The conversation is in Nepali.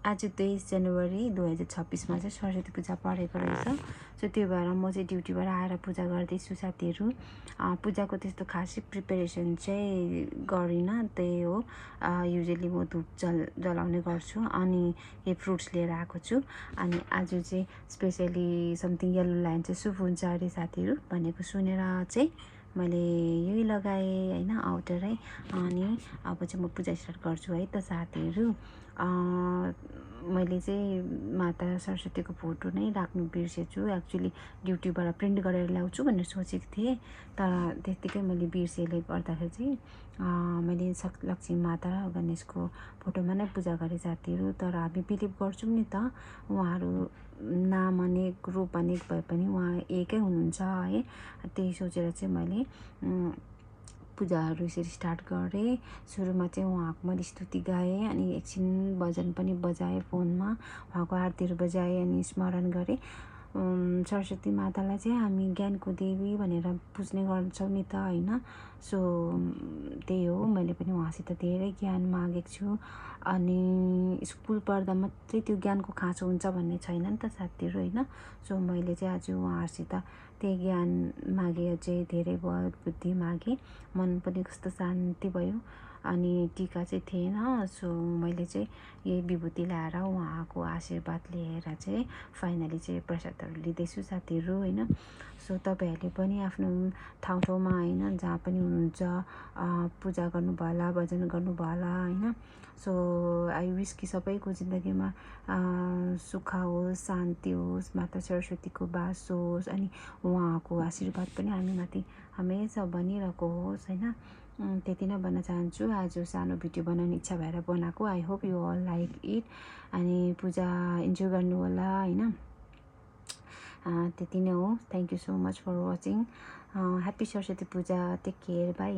आज 23 जनवरी 2026 मा चाहिँ सरस्वती पूजा परेको रहेछ। सो त्यो भएर म चाहिँ ड्युटीबाट आएर पूजा गर्दैछु साथीहरू। पूजाको त्यस्तो खासै प्रिपेरेसन चाहिँ गरिनँ, त्यही हो युजली म धुप जलाउने गर्छु अनि यही फ्रुट्स लिएर आएको छु। अनि आज चाहिँ स्पेसली समथिङ येल्लो लाइन चाहिँ शुभ हुन्छ अरे साथीहरू भनेको सुनेर चाहिँ मैले यही लगाएँ होइन आउटरै। अनि अब चाहिँ म पूजा स्टार्ट गर्छु है त साथीहरू। मैले चाहिँ माता सरस्वतीको फोटो नै राख्नु बिर्सेछु। एक्चुअली ड्युटीबाट प्रिन्ट गरेर ल्याउँछु भनेर सोचेको थिएँ, तर त्यत्तिकै मैले बिर्सेले गर्दाखेरि चाहिँ मैले लक्ष्मी माता र गणेशको फोटोमा नै पूजा गरेँ साथीहरू। तर हामी बिलिभ गर्छौँ नि त, उहाँहरू नाम अनेक रूप अनेक भए पनि उहाँ एकै हुनुहुन्छ है। त्यही सोचेर चाहिँ मैले पूजाहरू यसरी स्टार्ट गरेँ। सुरुमा चाहिँ उहाँको मैले स्तुति गाएँ अनि एकछिन भजन पनि बजाएँ फोनमा, उहाँको आरतीहरू बजाएँ अनि स्मरण गरेँ। सरस्वती मातालाई चाहिँ हामी ज्ञानको देवी भनेर पुज्ने गर्छौँ नि त होइन। सो त्यही हो, मैले पनि उहाँसित धेरै ज्ञान मागेको छु। अनि स्कुल पढ्दा मात्रै त्यो ज्ञानको खाँचो हुन्छ भन्ने छैन नि त साथीहरू होइन। सो मैले चाहिँ आज उहाँहरूसित त्यही ज्ञान मागेँ, चाहिँ धेरै बल बुद्धि मागेँ, मन पनि कस्तो शान्ति भयो। अनि टिका चाहिँ थिएन, सो मैले चाहिँ यही विभूति ल्याएर उहाँको आशीर्वाद लिएर चाहिँ फाइनली चाहिँ प्रसादहरू लिँदैछु साथीहरू होइन। सो तपाईँहरूले पनि आफ्नो ठाउँमा होइन जहाँ पनि हुनुहुन्छ पूजा गर्नुभयो होला, भजन गर्नुभयो होला होइन। सो आई विस कि सबैको जिन्दगीमा सुख होस्, शान्ति होस्, माता सरस्वतीको बास होस् अनि उहाँको आशीर्वाद पनि हामीमाथि हमेसा बनिरहेको होस् होइन। त्यति नै भन्न चाहन्छु। आज सानो भिडियो बनाउने इच्छा भएर बनाएको। I hope you all like it. अनि पूजा इन्जोय गर्नु होला होइन। त्यति नै हो। Thank you so much for watching. Happy Saraswati Puja. Take care, by.